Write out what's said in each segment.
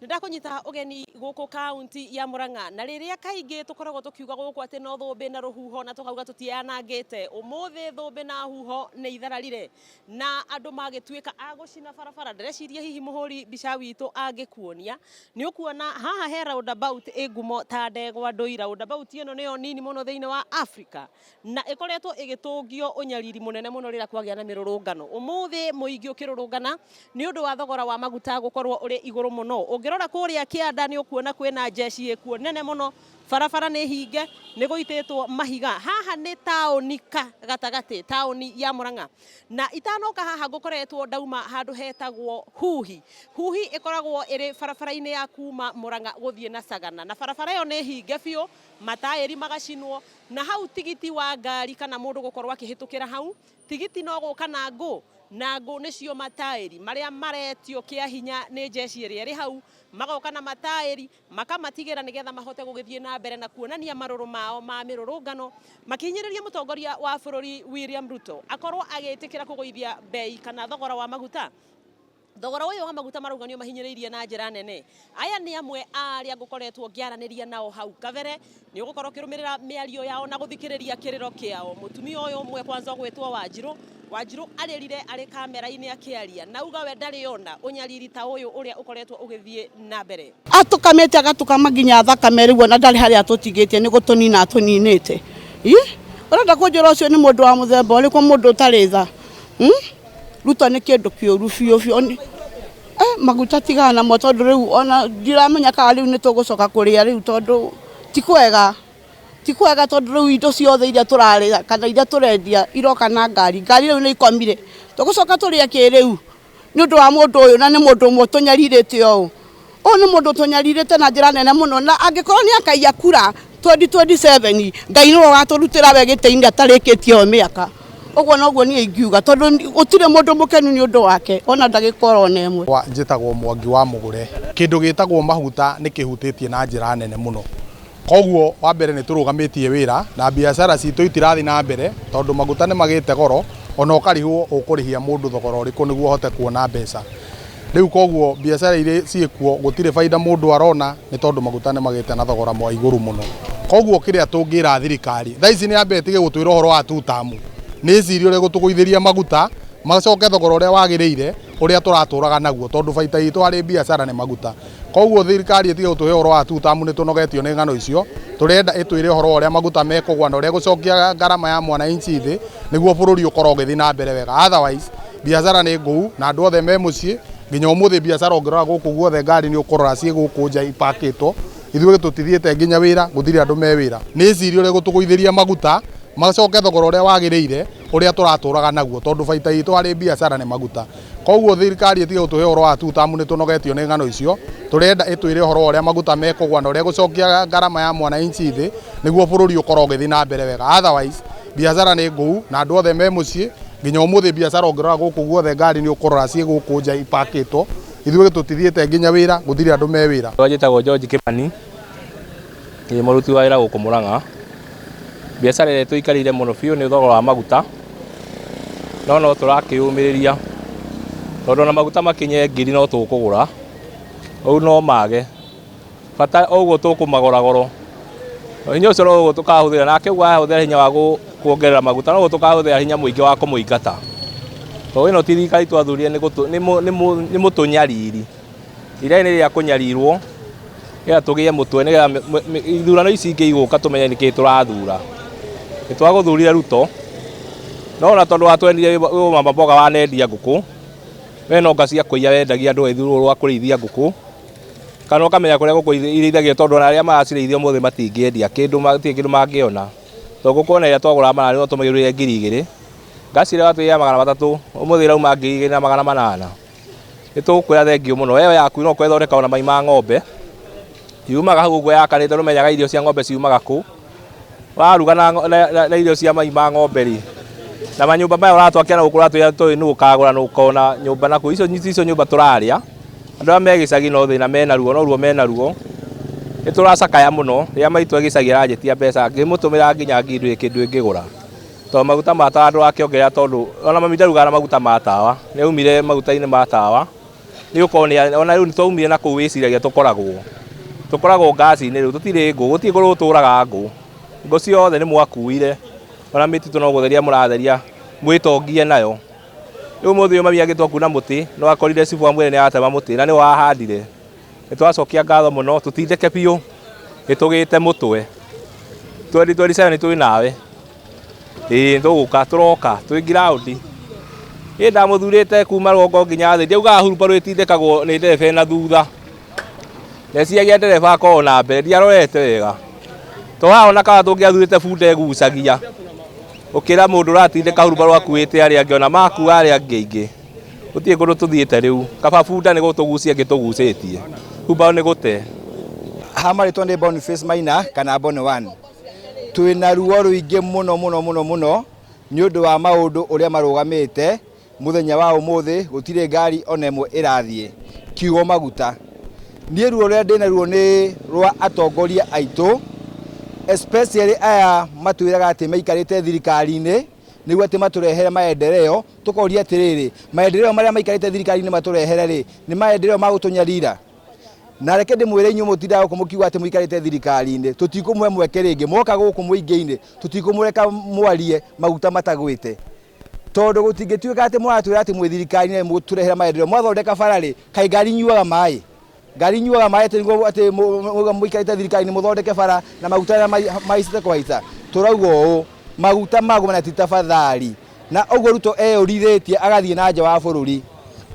Nĩ ndakũnyita ũgeni gũkũ kaunti ya Murang'a, na rĩrĩa kaingĩ tũkoragwo tũkiuga gũkũ atĩ no thũmbĩ na rũhuho na tũkauga tũtianangĩte, ũmũthĩ thũmbĩ na huho nĩ ithararire na andũ magĩtuĩka a gũcina barabara. Ndĩreciria hihi mũhũri mbica witũ angĩkuonia nĩ ũkuona haha he roundabout ĩ ngumo ta Ndegwa Ndũi. Roundabout ĩno nĩyo nini mũno thĩinĩ wa Africa na ĩkoretwo ĩgĩtũngio ũnyariri mũnene mũno rĩrĩa kwagĩa na mĩrũrũngano. Ũmũthĩ mũingĩ ũkĩrũrũngana nĩ ũndũ wa thogora wa maguta gũkorwo ũrĩ igũrũ mũno. Ũngĩrora kũrĩa kĩanda nĩ ũkuona kwĩna njeci ĩkuo nene mũno, barabara nĩ hinge, nĩ gũitĩtwo mahiga. Haha nĩ taũni ka gatagatĩ, taũni ya Murang'a. Na itanoka haha ngũkoretwo ndauma handũ hetagwo Huhi. Huhi ĩkoragwo ĩrĩ barabara-inĩ ya kuma Murang'a gũthiĩ na Sagana. Na barabara ĩyo nĩ hinge biũ, mataĩri magacinwo, na hau tigiti wa ngari kana mũndũ gũkorwo akĩhĩtũkĩra hau, tigiti no gũka na ngũ, na ngũ nĩcio mataĩri marĩa maretio kĩa hinya nĩ njeci ĩrĩa ĩrĩ hau, magoka na mataĩri makamatigĩra nĩgetha mahote gũgĩthiĩ na mbere na kuonania marũrũ mao ma mĩrũrũngano, makĩhinyĩrĩria mũtongoria wa bũrũri William Ruto akorwo agĩtĩkĩra kũgũithia bei kana thogora wa maguta. Thogora ũyũ wa maguta marauga nĩ ũmahinyĩrĩirie na njĩra nene. Aya nĩ amwe a arĩa ngũkoretwo ngĩaranĩria nao hau kabere. Nĩ ũgũkorwo ũkĩrũmĩrĩra mĩario yao na gũthikĩrĩria kĩrĩro kĩao. Mũtumia ũyũ ũmwe kwanza ũgwĩtwo Wanjirũ. Wanjirũ arĩrire arĩ kamera-inĩ akĩaria na auga we ndarĩ ona ũnyariri ta ũyũ ũrĩa ũkoretwo ũgĩthiĩ na mbere. Atũkamĩte agatũkama nginya thakame rĩu ona ndarĩ harĩa atũtigĩtie nĩ gũtũnina atũninĩte. Ũrenda kũnjĩra ũcio nĩ mũndũ wa mũthemba ũrĩkũ, mũndũ ũtarĩ tha? Ruto nĩ kĩndũ kĩũru biũ biũ. Maguta tigana namo tondũ rĩu ona ndiramenya kana rĩu nĩ tũgũcoka kũrĩa rĩu tondũ ti kwega. Ti kwega tondũ rĩu indo ciothe iria tũrarĩa kana iria tũrendia iroka na ngari. Ngari rĩu nĩ ikomire. Tũgũcoka tũrĩe kĩ rĩu nĩ ũndũ wa mũndũ ũyũ na nĩ mũndũ ũmwe ũtũnyarirĩte ũũ. Ũyũ nĩ mũndũ ũtũnyarirĩte na njĩra nene mũno na angĩkorwo nĩ akaiya kura 2027 Ngai nĩwe ũgatũrutĩra we gĩtĩ-inĩ atarĩkĩtie ĩyo mĩaka. Ũguo noguo niĩ ingiuga tondũ gũtirĩ mũndũ mũkenu nĩ ũndũ wake ona ndagĩka oro ona ĩmwe. Njĩtagwo Mwangi wa Mũgũre. Kĩndũ gĩtagwo maguta nĩ kĩhutĩtie na njĩra nene mũno. Koguo wa mbere nĩ tũrũgamĩtie wĩra na biacara citũ itirathiĩ na mbere tondũ maguta nĩ magĩte goro, ona ũkarigwo ũkũrĩhia mũndũ thogora ũrĩkũ nĩguo ũhote kuona mbeca. Rĩu koguo biacara iria ciĩkuo gũtirĩ baida mũndũ arona nĩ tondũ maguta nĩ magĩte na thogora wa igũrũ mũno. Koguo kĩrĩa tũngĩra thirikari thaa ici nĩ yambe ĩtige gũtwĩra ũhoro wa two term, nĩ ĩcirie ũrĩa ĩgũtũgũithĩria maguta macoke thogora ũrĩa wagĩrĩire ũrĩa tũratũraga naguo tondũ baita itũ harĩ biacara nĩ maguta. Koguo thirikari ĩtige gũtũhe ũhoro wa two term, nĩ tũnogetio nĩ ng'ano icio. Tũrenda ĩtwĩre ũhoro wa ũrĩa maguta mekũgwa na ũrĩa ĩgũcokia ngarama ya mwananchi thĩ nĩguo bũrũri ũkorwo ũgĩthiĩ na mbere wega. Otherwise biacara nĩ ngũu na andũ othe me mũciĩ nginya ũmũthĩ biacara ũngĩrora gũkũ guothe ngari nĩ ũkũrora ciĩ gũkũ nja ipakĩtwo. Ithuĩ tũtithiĩte nginya wĩra, gũtirĩ andũ me wĩra. Nĩ ĩcirie ũrĩa ĩgũtũgũithĩria maguta macoke thogora ũrĩa wagĩrĩire ũrĩa tũratũraga naguo tondũ baita itũ harĩ biacara nĩ maguta. Koguo thirikari ĩtige gũtũhe ũhoro wa two term, nĩ tũnogetio nĩ ng'ano icio. Tũrenda ĩtwĩre ũhoro wa ũrĩa maguta mekũgwa na ũrĩa ĩgũcokia ngarama ya mwananchi thĩ nĩguo bũrũri ũkorwo ũgĩthiĩ na mbere wega. Otherwise biacara nĩ ngũu na andũ othe me mũciĩ nginya ũmũthĩ biacara ũngĩrora gũkũ guothe ngari nĩ ũkũrora ciĩ gũkũ nja ipakĩtwo. Ithuĩ tũtithiĩte nginya wĩra, gũtirĩ andũ me wĩra. Njĩtagwo George Kimani, ndĩ mũruti wa wĩra gũkũ Murang'a. Biacara ĩrĩa tũikarĩire mũno biũ nĩ thogora wa maguta, no no tũrakĩyũmĩrĩria tondũ ona maguta makinye ngiri no tũkũgũra, rĩu no mage. Bata o ũguo tũkũmagũra goro, hinya ũcio noguo tũkahũthĩra, nake ũguo arahũthĩra hinya wa kuongerera maguta noguo tũkahũthĩra hinya mũingĩ wa kũmũingata. Tondũ ĩno ti thirikari twathurire nĩ mũtũnyariri. Iria nĩ rĩa kũnyarirwo nĩgetha tũgĩe mũtwe nĩgetha ithurano ici ingĩ igũka tũmenye nĩkĩ tũrathura. Nĩ twagũthurire Ruto, no ona tondũ watwendire wĩ mama mboga wanendia ngũkũ, we no nga cia kũiya wendagia andũ ethĩ rũru rwa kũrĩithia ngũkũ, kana ũkamenya kũrĩa ngũkũ irĩithagio tondũ ona arĩa maracirĩithia ũmũthĩ matingĩendia kĩndũ, matirĩ kĩndũ mangĩona. Tondũ ngũkũ ona ĩrĩa twagũraga magana no tũmĩgũrire 2000, ngaci ĩrĩa watwĩrire ya 300 ũmũthĩ ĩrauma 2800. Nĩ tũgũkwĩra thengiũ mũno, we yaku no ũkorwo ĩthondekagwo na mai ma ng'ombe, yumaga hau ũguo yakanĩte ndũmenyaga irio cia ng'ombe ciumaga kũ, waruga na irio cia mai ma ng'ombe rĩ, na manyũmba maya ũratwakia na gũkũ ũratwĩra tũĩ nũ ũkagũra nũ ũkona nyũmba nakũu, icio ticio nyũmba tũrarĩa, andũ arĩa me gĩcagi no thĩna menaruo no ruo menaruo, nĩ tũracakaya mũno, rĩrĩa maitũ e gĩcagi aranjĩtia mbeca ngĩmũtũmĩra nginya ngiri ndũrĩ kĩndũ ĩngĩgũra. Tondũ maguta ma tawa ndũrakĩongerera tondũ ona mami ndarugaga na maguta ma tawa, nĩ aumire maguta-inĩ ma tawa. Nĩ gũkorwo nĩ ona rĩu nĩ twaumire na kũu wĩciragia tũkoragwo tũkoragwo ngaci-inĩ rĩu tũtirĩ ngũ gũtirĩ kũndũ gũtũraga ngũ ngũ ciothe nĩ mwakuire ona mĩtitũ no gũtheria mũratheria mwĩtongie nayo. Rĩu ũmũthĩ ũyũ mami angĩtua kuna mũtĩ no akorire cibũ amwĩre nĩ aratema mũtĩ na nĩwe wahandire. Nĩ twacokia ngatho mũno tũtindĩke biũ nĩ tũgĩte mũtwe 2027 twĩ nawe. Ĩĩ tũgũka tũroka twĩ ground. Ĩ ndamũthurĩte kuma rũgongo nginya thĩ ndiaugaga hurumbarũ ĩtindĩkagwo nĩ ndereba ĩna thutha. Ndeciragia ndereba akoragwo na mbere ndiarorete wega. To haha ona kana tũngĩathurĩte bunda ĩgucagia gũkĩra mũndũ ũratindĩka hurumbarũ akuĩte arĩa angĩ ona makua arĩa angĩ aingĩ. Gũtirĩ kũndũ tũthiĩte rĩu kaba bunda nĩ gũtũgucia ĩngĩtũgucĩtie hurumbarũ nĩ gũte. Ha marĩtwa nĩ Boniface Maina kana Boni One. Twĩna ruo rũingĩ mũno mũno mũno mũno nĩ ũndũ wa maũndũ ũrĩa marũgamĩte mũthenya wa ũmũthĩ gũtirĩ ngari ona ĩmwe ĩrathiĩ kiugo maguta. Niĩ ruo rũrĩa ndĩna ruo nĩ rwa atongoria aitũ especially aya matwĩraga atĩ maikarĩte thirikari-inĩ nĩguo atĩ matũrehere maendeleo. Tũkoria atĩrĩrĩ, maendeleo marĩa maikarĩte thirikari-inĩ matũrehere rĩ, nĩ maendeleo ma gũtũnyarira? Na reke ndĩmwĩre inyuĩ mũtindaga gũkũ mũkiuga atĩ mũikarĩte thirikari-inĩ, tũtikũmũhe mweke rĩngĩ. Mwoka gũkũ mũingĩ-inĩ, tũtikũmũreka mwarie maguta matagwĩte. Tondũ gũtingĩtuĩka atĩ mũratwĩra atĩ mwĩ thirikari-inĩ mũtũrehere maendeleo. Mwathondeka bara rĩ, kaĩ ngari inyuaga maĩ? Ngari inyuaga maĩ atĩ nĩguo atĩ mũikarĩte thirikari-inĩ mũthondeke bara na maguta marĩa mahaicĩte kũhaica. Tũrauga ũũ, maguta magũa na ti tafadhali. Na ũguo Ruto eyũrithĩtie agathiĩ na nja wa bũrũri.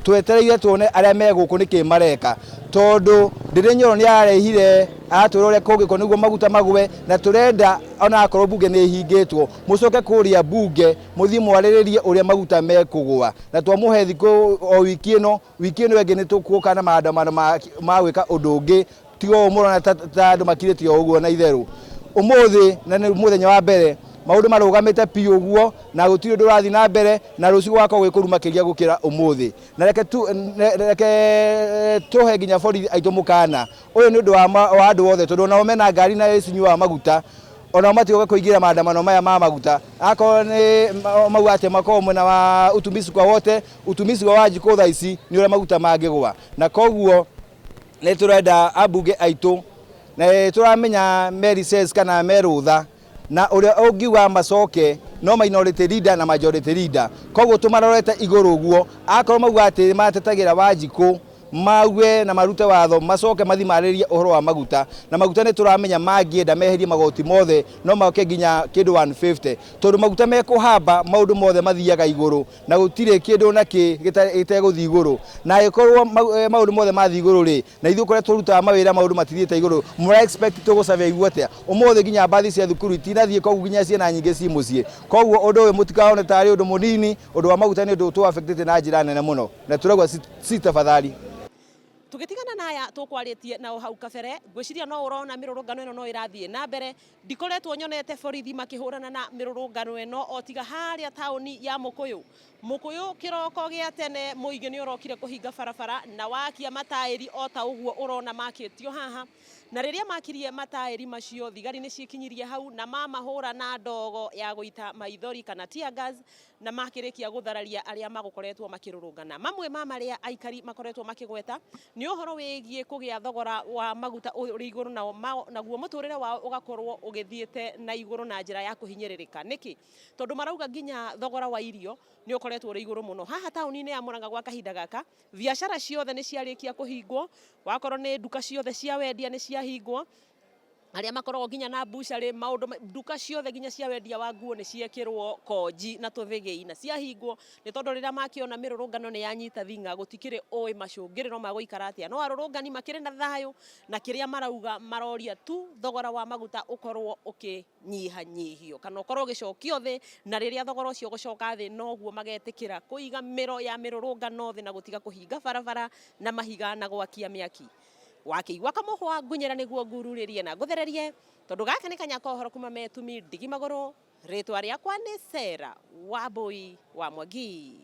Twetereire tuone arĩa me gũkũ nĩkĩ mareka. Tondũ Ndĩrĩ Nyoro nĩ ararehire aratwĩra ũrĩa kũngĩkwo nĩguo maguta magũe, na tũrenda ona akorwo bunge nĩ ĩhingĩtwo mũcoke kũrĩa bunge mũthiĩ mwarĩrĩrie ũrĩa maguta mekũgũa. Na twamũhe thikũ o wiki ĩno, wiki ĩno ĩngĩ nĩ tũgũka na maandamano ma gwĩka ũndũ ũngĩ tiga ũũ mũrona ta andũ makirĩte o ũguo na itherũ. Ũmũthĩ na nĩ mũthenya wa mbere maũndũ marũgamĩte biũ ũguo na gũtirĩ ũndũ ũrathiĩ na mbere na rũciũ gũgakorwo gwĩ kũru makĩria gũkĩra ũmũthĩ. Na reke tũhe nginya borithi aitũ mũkana. Ũyũ nĩ ũndũ wa andũ othe tondũ onao mena ngari na cinyuaga maguta, onao matigoka kũingĩra maandamano maya ma maguta. Akorwo nĩ mauga atĩ makorwo mwena wa utumishi kwa wote, utumishi wa Wanjikũ thaa ici nĩ ũrĩa maguta mangĩgũa. Na koguo nĩ tũrenda ambunge aitũ na nĩ tũramenya me recess kana me rũtha na ũrĩa ũngiuga macoke no minority leader na majority leader. Koguo tũmarorete igũrũ ũguo, akorwo mauga atĩ matetagĩra Wanjikũ mauge na marute watho macoke mathiĩ marĩrĩrie ũhoro wa maguta. Na maguta nĩ tũramenya mangĩenda meherie magoti mothe no moke nginya kĩndũ 150 tondũ maguta mekũhamba maũndũ mothe mathiaga igũrũ na gũtirĩ kĩndũ ona kĩ gĩtegũthiĩ igũrũ. Na angĩkorwo maũndũ mothe mathiĩ igũrũ rĩ, na ithuĩ kũrĩa tũrutaga mawĩra maũndũ matithiĩte igũrũ, mũra expect tũgũ survive atĩa? Ũmũthĩ nginya mbathi cia thukuru itinathiĩ, koguo nginya ciana nyingĩ ci mũciĩ. Koguo ũndũ ũyũ mũtikaone tarĩ ũndũ mũnini, ũndũ wa maguta nĩ ũndũ ũtũ affectĩte na njĩra nene mũno, na tũrauga si tafadhali. Tũgĩtigana na aya tũkwarĩtie nao hau kabere, ngwĩciria no ũrona mĩrũrũngano ĩno no ĩrathiĩ na mbere. Ndikoretwo nyonete borithi makĩhũrana na mĩrũrũngano ĩno o tiga harĩa taũni ya Mũkũyũ. Mũkũyũ kĩroko gĩa tene mũingĩ nĩ ũrokire kũhinga barabara na wakia mataĩri o ta ũguo ũrona makĩtio haha. Na rĩrĩa makirie mataĩri macio, thigari nĩ ciĩkinyirie hau na mamahũra na ndogo ya gũita maithori kana tear gas na makĩrĩkia gũthararia arĩa magũkoretwo makĩrũrũngana. Mamwe ma marĩa aikari makoretwo makĩgweta nĩ ũhoro wĩgiĩ kũgĩa thogora wa maguta ũrĩ igũrũ naguo mũtũrĩre wao ũgakorwo ũgĩthiĩte na igũrũ na njĩra ya kũhinyĩrĩrĩka. Nĩkĩ? Tondũ marauga nginya thogora wa irio nĩ ũkoretwo ũrĩ igũrũ mũno. Haha taũni-inĩ ya Murang'a gwa kahinda gaka, biacara ciothe nĩ ciarĩkia kũhingwo, wakorwo nĩ nduka ciothe cia wendia nĩ ciahingwo, arĩa makoragwo nginya na mbucarĩ, maũndũ nduka ciothe nginya cia wendia wa nguo nĩ ciekĩrwo konji na tũthĩgĩi na ciahingwo, nĩ tondũ rĩrĩa makĩona mĩrũrũngano nĩ yanyita thing'a gũtikĩrĩ ũĩ macũngĩrĩro ma gũikara atĩa. No arũrũngani makĩrĩ na thayũ na kĩrĩa marauga maroria tu thogora wa maguta ũkorwo ũkĩnyihanyihio kana ũkorwo ũgĩcokio thĩ, na rĩrĩa thogora ũcio ũgũcoka thĩ noguo magetĩkĩra kũiga mĩro ya mĩrũrũngano thĩ na gũtiga kũhinga barabara na mahiga na gwakia mĩaki. Wakĩigua kamũhwa ngunyĩra nĩguo ngururĩrie na ngũthererie, tondũ gaka nĩ kanya ka ũhoro kuma Metumi ndigi magũrũ. Rĩtwa rĩakwa nĩ Sarah Wambui wa Mwangi.